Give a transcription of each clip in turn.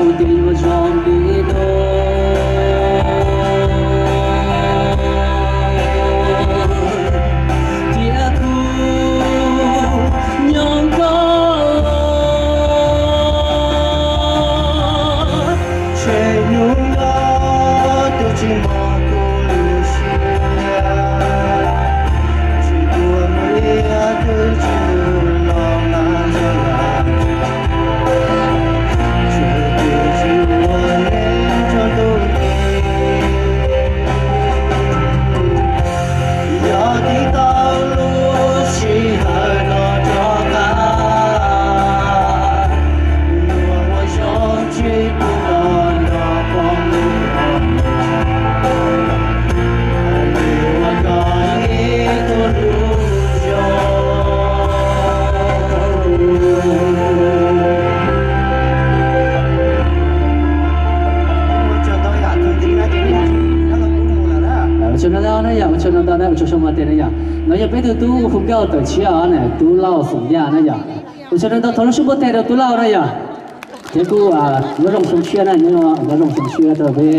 Kuv tias yuav zoo li no, thiab kuv nyob koj los, tshem hnub no tus tsis mloog kuv lus siab, tsis tuag mus ib tug twg los mas ntshai lawm. Tsuas tus tsis ua neej nrog ntuj, yog tig tau lub sij hawm no rov qab, luag ua zoo tsis pub los nrog pog mus, ua koj ib tug lub zoo. Ua tsaug ntau na yom, ua tsaug ntau na, ua tsaug zoo ntau na, ua tsaug zoo mas tes na yom. No yog peb tug tub hu nkauj tawm tshiab os na, tub Lauj Xoom Yaj na yom. Ua tsaug ntau, thov lub suab npuab tes rau tub Lauj na yom. Thiab kuj nyob zoo xyoo tshiab na, nyob zoo xyoo tshiab rau peb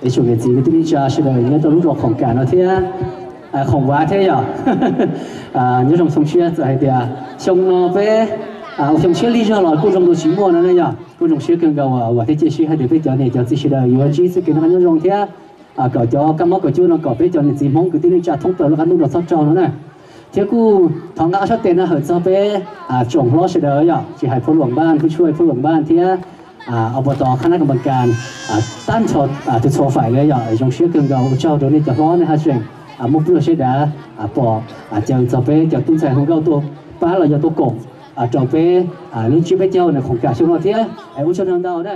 ib tsoom niam txiv kwv tij neej tsa sawv daws nyob rau lub zos Khoom Kam no thiab, Khoom Vav thiab yom. Nyob zoo xyoo tshiab, txawm hais tias xyoo no peb ua xyoo tshiab lig zog los kuj zoo dua tsis muaj no na yom. Kuj zoo siab kawg nkaus uas thiaj cia siab hais tias peb cov niam cov txiv sawv daws yuav ntsib txoj kev noj qab nyob zoo thiab kom cov kab mob kaum cuaj no kom peb cov niam txiv Hmoob kwv tij neej tsa thoob plaws lub qab ntuj no txhob raug no na. Thiab kuj thov nqa ob sab tes no hawm txog peb tsoom hlob sawv daws yom, tsis hais Phub Luam Npaj, Phub Tshuaj, Phub Luam Npaj thiab Ob Pov Tod, Khab Nab Kas Npas Kas, tag nrho tus txhua faim li yom. Zoo siab kawg nkaus, ua tsaug rau nej cov hlob nej haj tseem muaj pluaj siab dav pom caw txog peb cov tub ntxhais hu nkauj tuaj pab los yog tuaj koom rau peb lub tsiab peb caug na Khoom Kam xyoo no thiab. Ua tsaug ntau ntau na.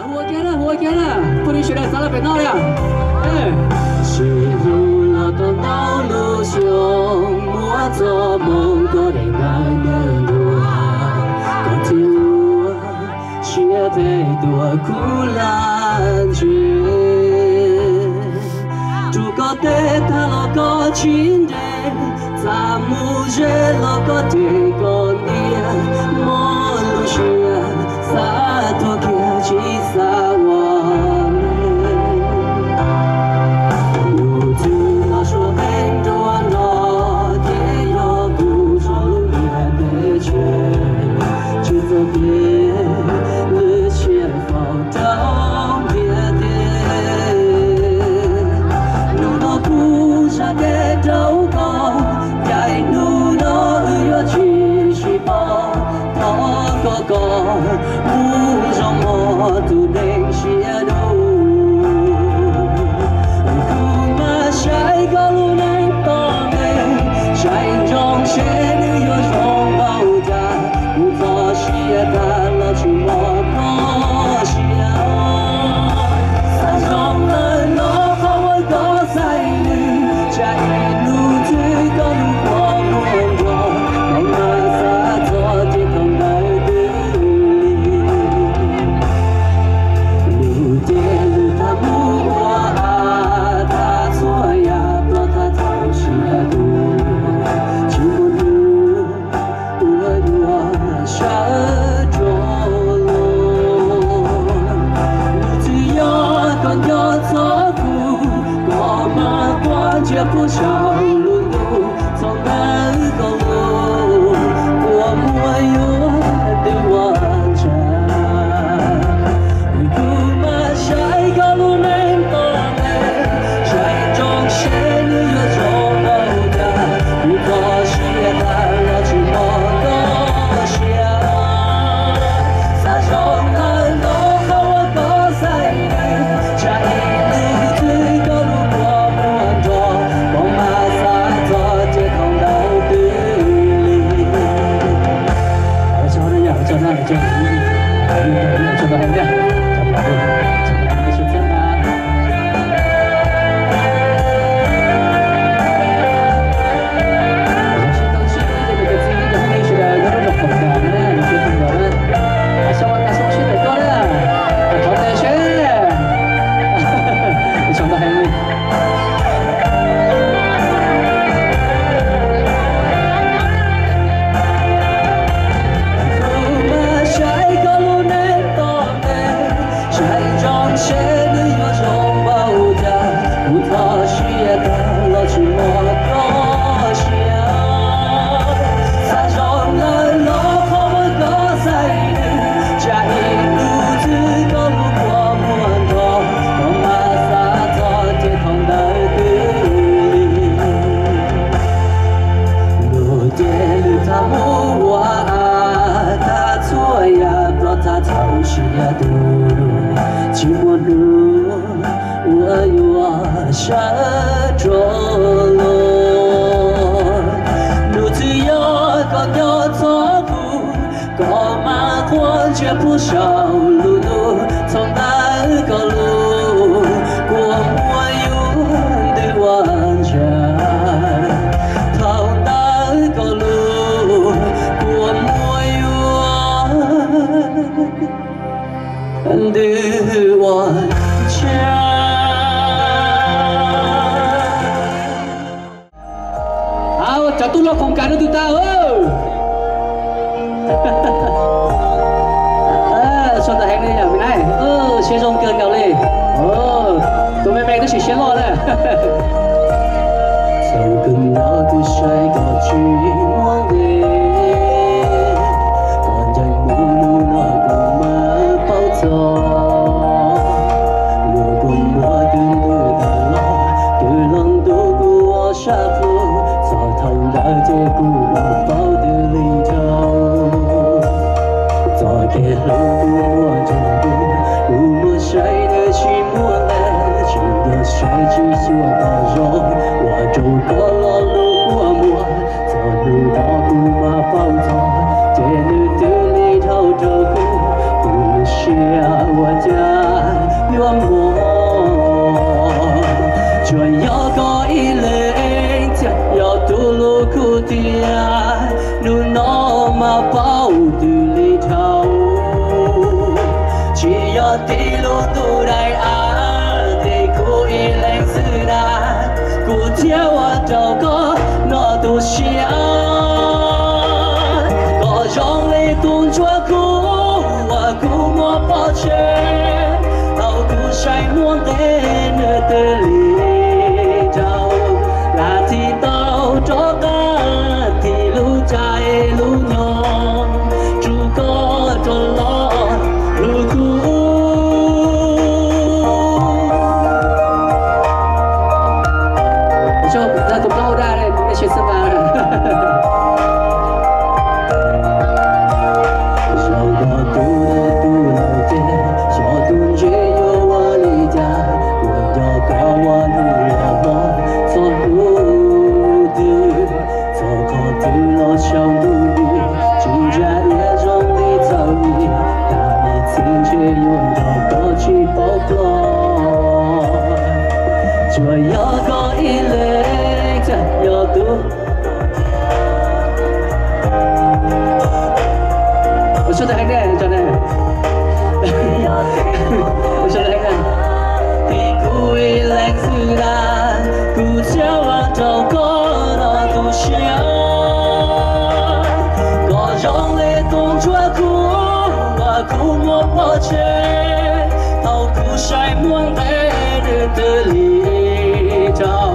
Hu ua kiag na, hu ua kiag na, phooj ywg sawv daws txav los pem no li. Tsis hlub los tau ntau lub xyoo, muab txoj moo koj daim ntawv ntuas, koj thiaj ua siab phem tuaj khuv lam ntses. Rub koj tes tag los koj tsis nres, txaj mus ze los koj cem koj ntiag, mob lub siab xav tuag kiag tsis xav ua neeg. Lub txwg los suav qeej nruab no, ces yog kuv tso lub ntiag teb tseg, tsis txawj pliag lub siab faus rau ntiag teb. Hnub no kuv zam kev rau koj, caij hnub no wb yuav tsis sib pom, thov koj kom hnub zoo hmo tus neeg siab dub. Kuv mas saib koj lub neej tom ntej, saib ntsoov seb nws yuav zoo npaum cas, kuv txoj sia tag los tsis mloog koj siab. Xav zoo lawm los qhov uas koj xaiv nws, tsam ib hnub twg koj lub kua muag nrog, koj mas xav txog ces thaum ntawd twb lig. Lub cev lub thaj mus ua av, thaj txhua yam ploj thaj thaum siab tuag, tsis muaj hnub ua dua sawv rov los. Nws txwv yog koj nco txog kuv, koj mas quaj ntsia kuv saum lub ntuj, txog ntawm koj lub kua muag yuav twb ua ntsa. Kuv mas saib koj lub neej tom ntej, saib ntsoov seb nws yuav zoo npaum cas, kuv txoj sia tag los tsis mloog koj siab. Xav zoo lawm los qhov uas koj xaiv nws, tsam ib hnub twg koj lub kua muag nrog, koj mas xav txog ces thaum ntawd twb lig. Ua tsaug na yom, ua tsaug na, ua tsaug, ua tsaug ntau heev thiab. Tsaug ntau, tsaug ntau, ua tsaug ntau. Zoo siab tau ntsib nej cov niam cov txiv thiab cov phooj ywg sawv daws nyob lub zos Khoom Kam na, zoo siab kawg nkaus na. Xyoo no tas xyoo siab tawm tuaj na, thov tes seb. Ua tsaug ntau heev li. Kuv mas saib koj lub neej tom ntej, Tsis muaj hnub uas yuav sawv rov los, nws txwm yog koj nco txog kuv, koj mam quaj ntsia puag saum lub ntuj. Thaum ntawd koj lub kua muag yuav ntws ua ntshav, thaum ntawd koj lub kua muag yuav ntws ua ntshav. Cov tub hluas khoom kas rau tus tau. Siab zoo kawg nkaus li. Tus me me tab sis siab loj na. Txaus kawg nkaus twb saib koj tsis muaj nqis, koj ncaim mus hnub no kuv mam paub txog. Luag kua muag twb ntws tag los, twb los ntuj kuv ua sab plhu, txog thaum ntawd ces kuv mam paub twb lig dhau. Txoj kev hlub kuv muaj nrog kuv, kuv muab saib twb tsis muaj lawm, tseem yog saib tsis xyuas tau zoo, ua rau koj lo lus kua muag. Txog hnub no kuv mam paub txog, ces nws twb lig dhau rau kuv, kuv lub siab ua cas yuav muag. Tsuas yog koj ib leeg thiaj yog tus hlub kuv tiag, hnub no mam paub twb lig dhau. Tsis yog tib lub ntuj daim av, ces kuv ib leeg xwb na, kuv thiaj ua rau koj no tu siab. Koj zoo li tus ntsuag kub uas kuv muab pov tseg, thaum kuv saib muaj nqis nws twb lig dhau. Lam thim tau rov qab thim lub caij lub nyoog, rub koj rov los hlub kuv. Zaum no kuv dab tu tu lawm ces xyov tus ntse yuav ua li cas, kuv nco koj ua hnub los hmo txog hnub twg. Txog qhov twg los xyaum ntuj dim, tsis ntsa iab zoo li txawm dim, tas li txhij ntshe yuav nrog koj tsis paub ploj. Tsuas yog koj ib leeg thiaj yog tus. Kuv ib leeg xwb na, kuv thiaj ua rau koj no tu siab. Koj zoo li tus ntsuag kub uas kuv muab pov tseg, thaum kuv saib muaj nqis nws twb lig dhau.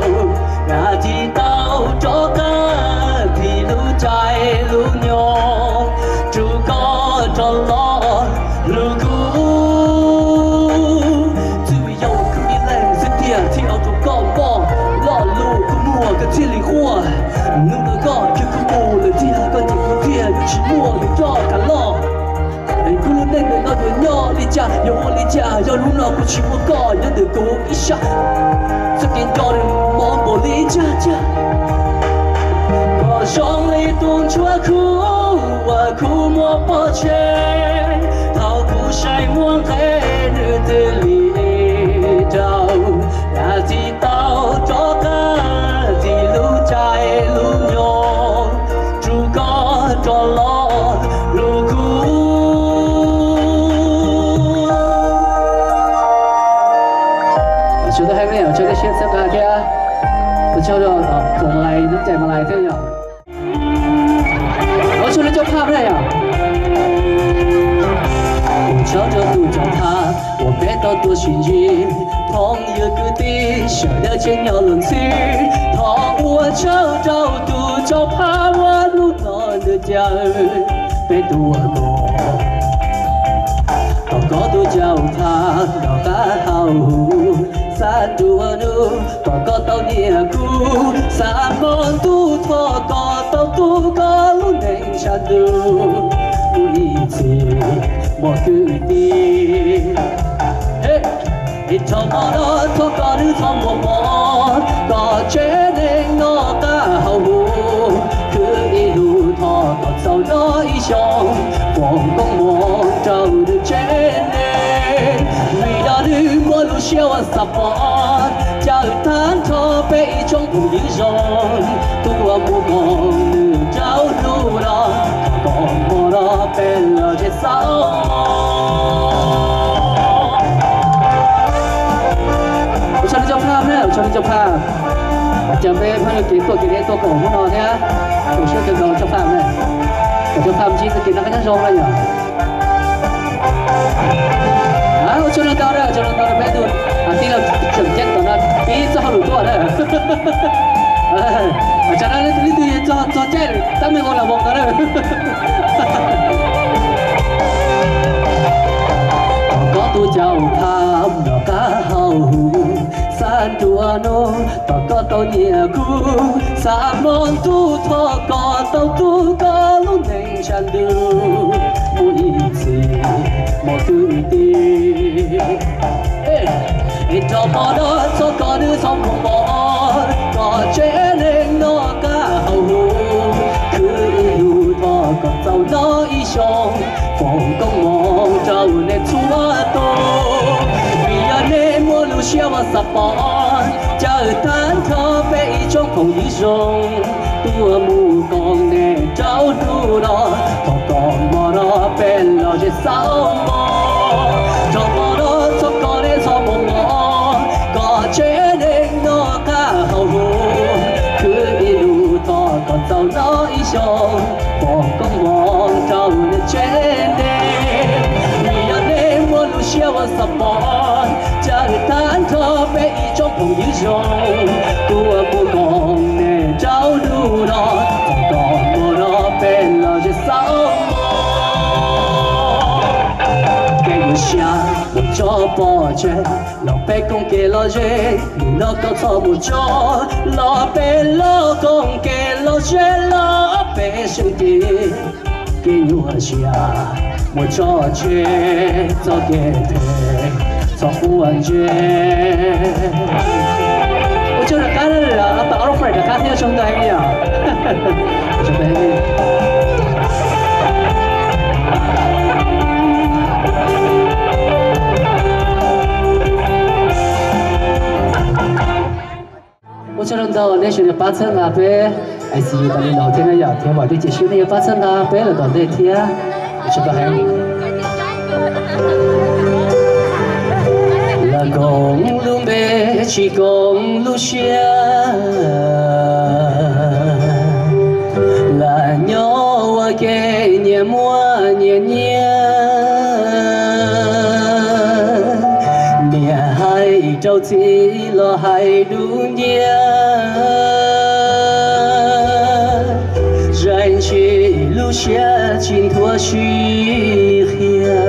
Lam thim tau rov qab thim lub caij lub nyoog, rub koj rov los hlub kuv. Txwm yog kuv ib leeg xwb tiag thiaj ua rau koj mob, lo lus kua muag koj thiaj li quaj. Hnub no koj cia kuv mus lawm tiag, koj ncaim kuv tiag, yuav tsis muaj lwm coj kam loj. Es kuv lub neej ntawm no yuav nyob li cas, yuav ua li cas, yog hnub no kuv tsis muaj koj nyob ntawm kuv ib sab, txoj kev nco nws mob npaum li cas cas. Koj zoo li tus ntsuag kub uas kuv muab pov tseg, thaum kuv saib muaj nqis nws twb lig dhau. Lam thim tau rov qab thim lub caij lub nyoog, rub koj rov los hlub kuv. Sawv daws hais me ntsis, sawv daws siab txhawb nqa thiab. Ua tsaug rau tus Malais, nab cai Malais thiab yom. Ua tsaug rau cov phaj na yom. Ua tsaug rau tus cov phaj uas peb tau tuaj sib ntsib, phooj ywg kwv tij sawv daws tseem nyob luag ntxhi. Thov ua tsaug rau tus cov phaj uas hnub no nws caw peb tuaj koom. Thov koj tus cau phaj nrog qab hau, xa nruab ntuj, thov koj tau nyiam kuv, xa hmo ntuj, thov koj tau tu koj lub neej tshav ntuj. ib txhis mog kwv tij. Es rau hmo no thov kom nws txhob muaj mob, kom tsev neeg noj qab haus huv, khwv ib lub thov kom txaus noj ib xyoos, foom koob hmoov rau nws tsev neeg. Vim yog nws muaj lub siab ua xav pom, caw tag nrho peb ib tsoom phooj ywg zoo, tuaj mus koom nws rau hnub no, thov kom hmo no peb los zem xaus mog. Ua tsaug nej cov phaj na, ua tsaug nej cov phaj. Caw peb phooj ywg kev tuaj kev deb tuaj koom hnub no thiab, ua siab kawg nkaus cov phaj na. Kom cov phaj ntsib txoj kev noj qab nyob zoo na yom. Ua tsaug ntau, ua tsaug ntau rau peb tus tij laug tseem ceeb tom no pib txoj hauj lwm tuaj na. Tsam no leej twg txog caij tab meeg ua las voos tau na. Thov koj tus caum phaj noj qab haus huv, xav nruab hnub thov koj tau nyiam kuv, xav hmo ntuj thov koj tau tu koj lub neej tshav ntuj mus ib txhis mog kwv tij. Es rau hmo no thov kom nws txhob muaj mob, kom tsev neeg noj qab haus huv, khwv ib lub thov kom txaus noj ib xyoos, foom koob hmoov rau nej txhua tus. Vim yog nej muaj lub siab ua xav pom, caw tag nrho peb ib tsoom phooj ywg zoo, tuaj mus koom nej rau hnub no, thov kom hmo no peb los zem xaus mog. Rau hmo no thov kom nej txhob muaj mob, kom tsev neeg noj qab haus huv, khwv ib lub thov kom txaus noj ib xyoos, foom koob hmoov rau nej tsev neeg. Vim yog nej muaj lub siab ua xav pom, caw tag nrho peb ib tsoom phooj ywg zoo, tuaj mus koom nej rau hnub no, thov kom hmo no peb los zem xaus mog. Kev nyuaj siab mus tso pov tseg, los peb koom kev lom zem, nim no koj txhob mus tso, los peb los koom kev lom zem los peb seb tiv. Kev nyuaj siab mus tso tseg txoj kev phem, txhob quav ntsej. Ua tsaug rov qab, tab tom offer rov qab thiab, zoo nkauj heev li os. Ua tsaug ntau nej sawv daws pab txhawb nqa peb I C U tas li laus thiab na yom, thiab vam thiab cia siab nej yuav pab txhawb nqa peb lawm tom ntej thiab. Ua tsaug ntau heev. Lam koom lub npe tsis koom lub siab, lam nyob ua ke nyias muaj nyias nyiam. Niam hais rau txiv los hais dub nciab, zeem tsis lub siab tsis nthuav sib qhia.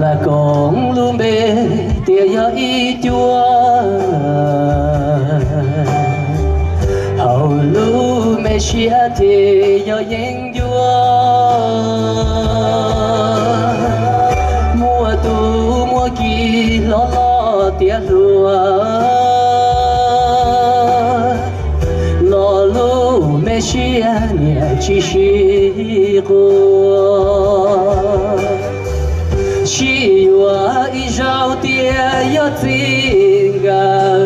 Lam koom lub npe tias yog ib cuab, hauv lub me siab ces yog yeeb ncuab. Muaj tus muaj ki hlob los tiav hluas, los lub me siab niam tsis sib quas. Sib yuav ib zaug tias yog txij nkawm,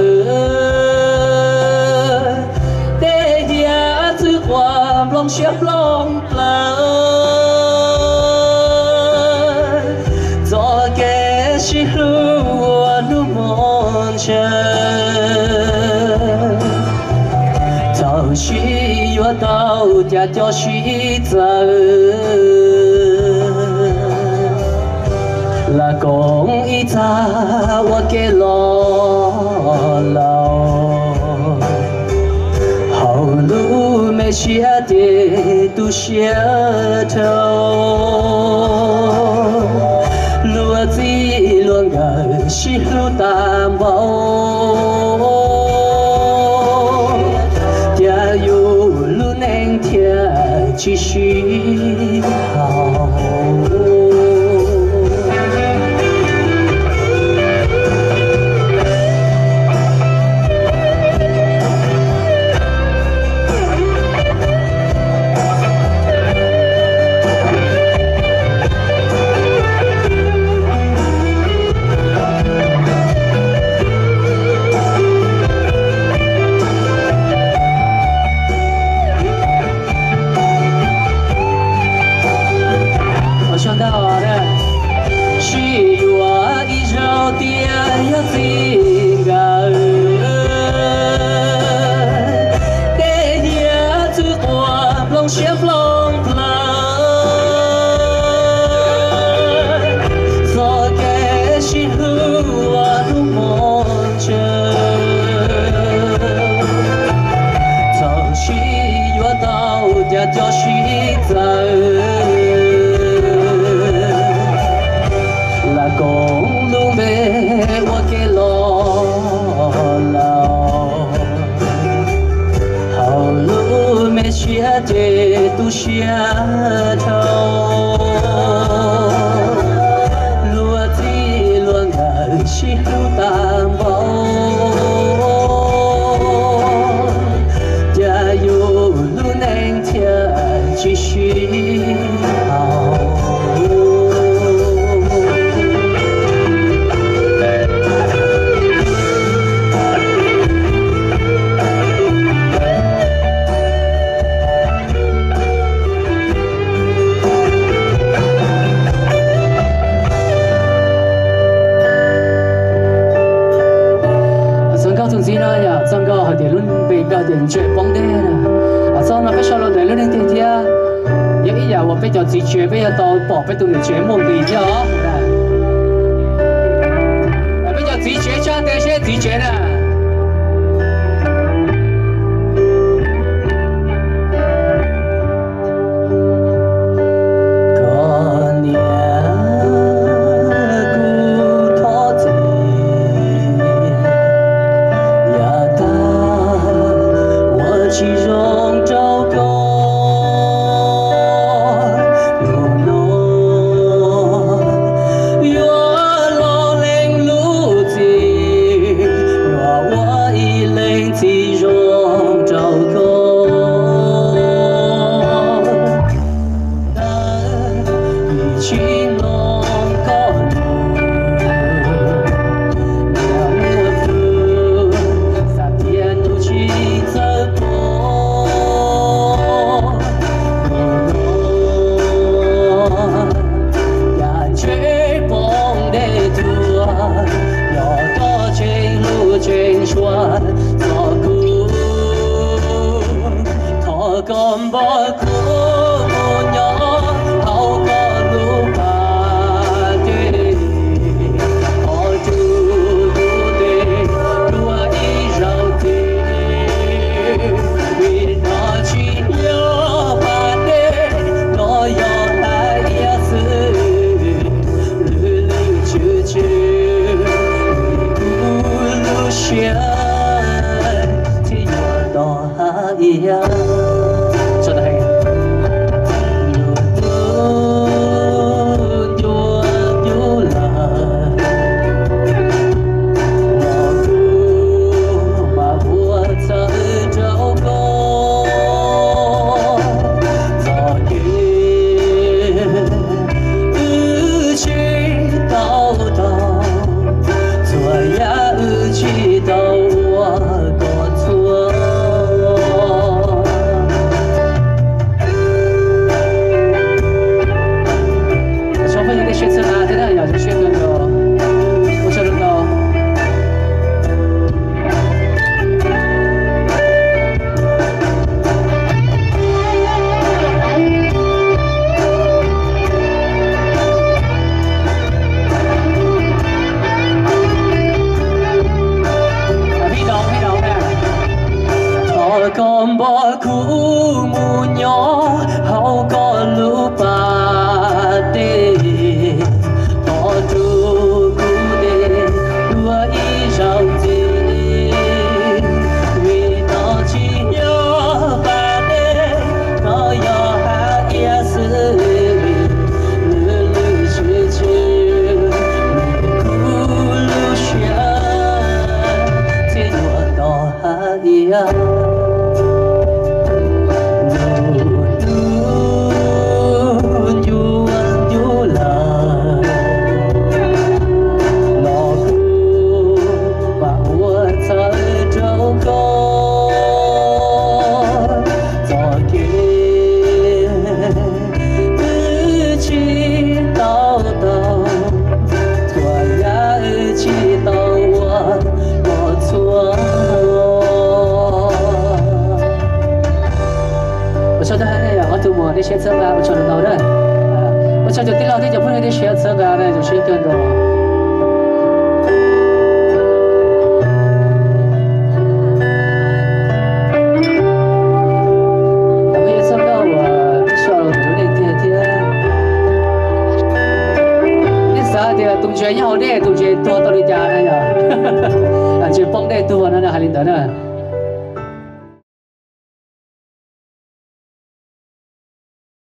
tej hiav txwv quas nplooj siab nplooj plawv, txoj kev sib hlub ua hnub mos ntshaw. Txawm sib yuav tau cas cov sib txawv, lam koom ib txha ua ke los laus. Hauv lub me siab ces tu siab dhau, luag txij luag nkawm sib hlub tag npaum, cas yus lub neej thiaj tsis Ntses poob dej na. Txoj no peb sau los ntawm lub neej tiag thiab. Yog ib yam uas peb cov txiv tsev peb yuav tau pom peb tus niam tsev muaj nqis thiab os. Peb cov txiv tsev tsa tes seb txiv tsev na. Koj niam, kuv thov txim, yav tag ua tsis zoo rau koj. Hnub no yuav los lees lub txim, yuav ua ib leeg txiv zoo rau koj. Tsis mloog koj lus, niam muaj hlub, xav tias ntuj tsis txawj pom. Hnub no yam ntses poob dej tuag, yog koj tseem hlub tseem tshua txog kuv. Thov koj npog kuv mus nyob hauv koj lub pas dej, thov rau kuv tes dua ib zaug ntxiv, vim no tsis yog pas dej, no yog haiv iab xwb. Lwm lwm tswv tswv kuv lub siab thiaj yuav to haiv iab. Lwm hnub ncua ncub lawm, los kuv mam ua txawv rau koj. Txoj kev wb tsis tau taug, txhua yam wb tsis tau ua kom txhua. Tsoom phooj ywg nej siab txhawb nqa thiab na, yog siab kawg nkaus. Ua tsaug ntau. Thov koj npog kuv mus nyob hauv koj lub pas dej, thov rau kuv tes dua ib zaug ntxiv, vim no tsis yog pas dej, no yog haiv iab xwb. Lwm lwm tswv tswv kuv lub siab thiaj yuav to haiv iab. Lwm hnub ncua ncub lawm, los kuv mam ua txawv rau koj. Txoj kev wb tsis tau taug, txhua yam wb tsis tau ua kom txhua. Ua tsaug ntau, ob tug muam nej siab txhawb nqa, ua tsaug ntau na. Ua tsaug cov tij laug thiab cov phooj ywg nej siab txhawb nqa na, zoo siab kawg nkaus. Txoj nkauj uas sau lus ntawm lub neej tiag thiab. Nej xav tias tus ntses nyob hauv dej, tus ntses tuag tau li cas na yog? Ntses poob dej tuag no hais li ntawd na.